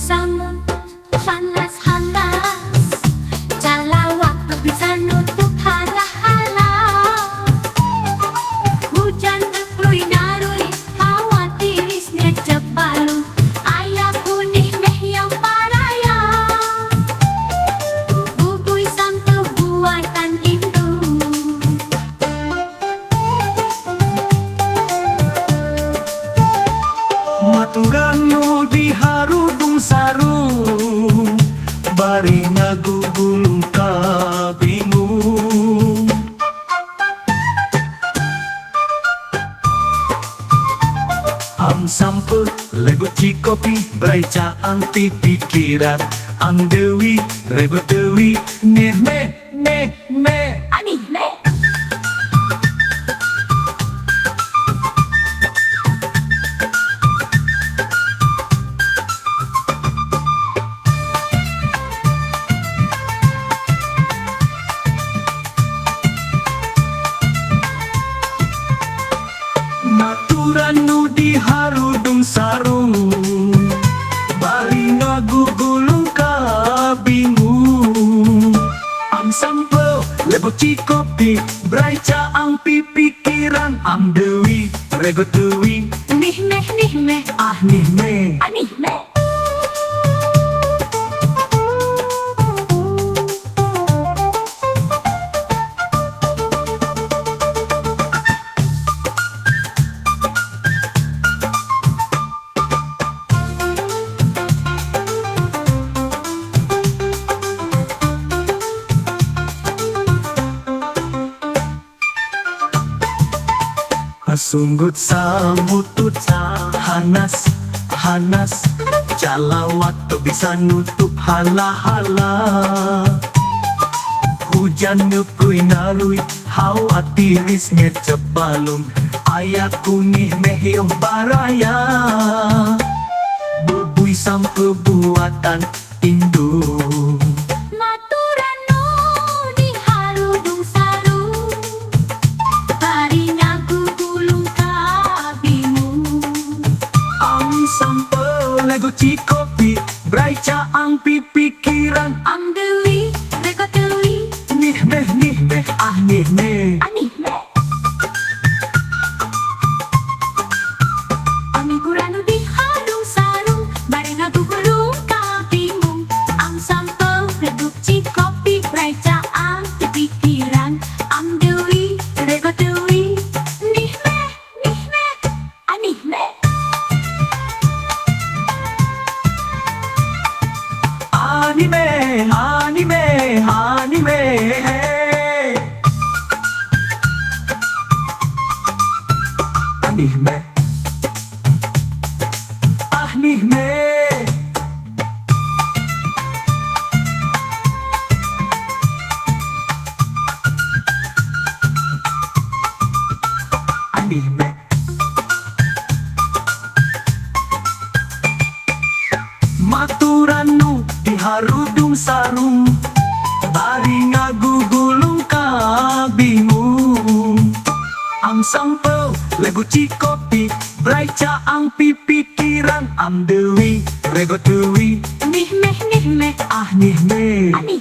Samun panas hanas, calawak bisa nutup hala-hala. Hujan ngepluy narui, hawa tiris ngecep balung. Ayah kunih meh yang paraya, bubui sampe buatan indung. Maturan nu diharudung sarung, bari ngagugulung kabingung. Am sampe lego cikopi, brai caang ti pikiran. Ang Dewi rego Dewi, nih me me me. Ani me. Maturan nu diharudung sarung, bari ngagugulung kabingung. Am sampe lebo cikopi, brai caang pipikiran. Am Dewi rego Dewi, Nih meh nih meh. Ah nih me. Ani me. Sunggut samutut hanas hanas, calawat tuh bisa nutup hala-hala. Hujan ngepluy narui, hawa tiris ngecep balung. Ayah kunih mehiong baraya, bubui sampe buatan indung. Maturan nu diharudung sarung, bari ngagugulung kabingung. Am sampe lego cikopi, brai caang pipikiran. Am Dewi rego Dewi, nih meh ah nih meh. Ani me. Ami kuranu diharung sarung, bari ngagugulung kabingung. Am sampe redup cikopi, brai caang pipikiran. Am Dewi rego Dewi, nih meh nih meh ani me. Anime anime anime. Nih meh ah nih meh. Nih meh. Maturan nu diharudung sarung, bari ngagugulung kabingung. Am sampe lego cikopi, brai caang pipikiran. Am Dewi rego Dewi, Nih meh nih meh ah nih meh. Ani.